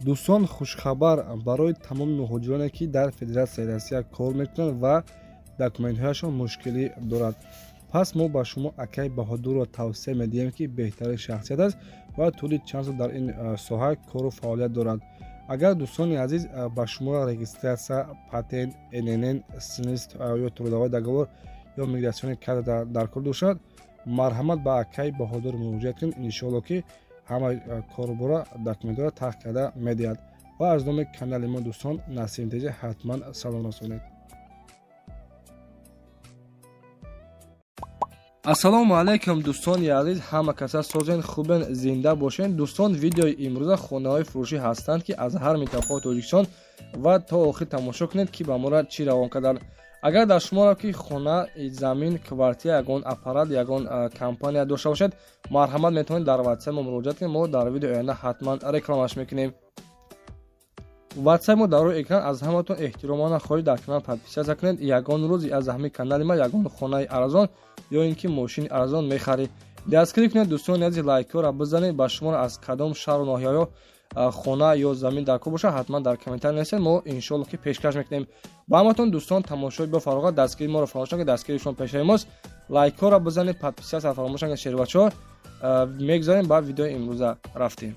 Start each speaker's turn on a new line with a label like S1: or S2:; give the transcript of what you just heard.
S1: Дӯстон, хушхабар барои тамоми муҳоҷироне, ки дар Федератсияи Россия кор мекунанд ва документҳояшон мушкилӣ дорад. Пас мо ба шумо акай Баҳодурро тавсия медиҳем, ки беҳтарин шахсият аст ва тӯли чанд сол дар ин соҳа кору фаъолият дорад. Агар, дӯстони азиз, ба шуморо регистрация, патент, ИНН, СНИЛС ё трудовой договор ё миграционный карта дар кор бошад, марҳамат, ба акай Баҳодур муроҷиат кунед. Иншоалло, ки ҳама корубора, документҳоро таҳ карда медиҳад. Ва аз номи канали мо, дӯстон, Насим Теҷа, ҳатман салом расонед. Ассалому алайкум, дӯстони азиз, ҳама каса созен, хубен, зинда бошен. Дӯстон, видеои имрӯза хонаҳои фурӯшӣ ҳастанд, ки аз ҳар минтақаҳои Тоҷикистон, ва то охир тамошо кунед, ки ба мора чӣ равон карданд. Агар дар шуморо ки хона, замин, квартира, ягон аппарат, ягон компания дошта бошед, марҳамат, метавонед дар ватсап мо муроҷиат кунед. Мо дар видеои оянда ҳатман рекламаш мекунем. Ватсап мо дар рӯи экран. Аз ҳаматон эҳтиромона хоҳиш, дар канал подписаться кунед. Ягон рӯз аз ҳамин канали ма ягон хонаи арзон ё ин ки мошини арзон мехаред. Дастгирӣ кунед, дӯстони азиз, лайкҳоро бизанед. Ба шуморо аз кадом шаҳру ноҳияҳо хона ё замин дар кор бошад, ҳатман дар комментар нависед, мо иншоалло ки пешкаш мекунем ба ҳаматон. Дӯстон, тамошои бо фароғат, дастгирии моро фаромӯш накунед, дастгирии шумо пешаи мост. Лайкҳоро бизанед, подписаться фаромӯш накунед. Шербачаҳо, мегузарем ба видеои имрӯза, рафтем.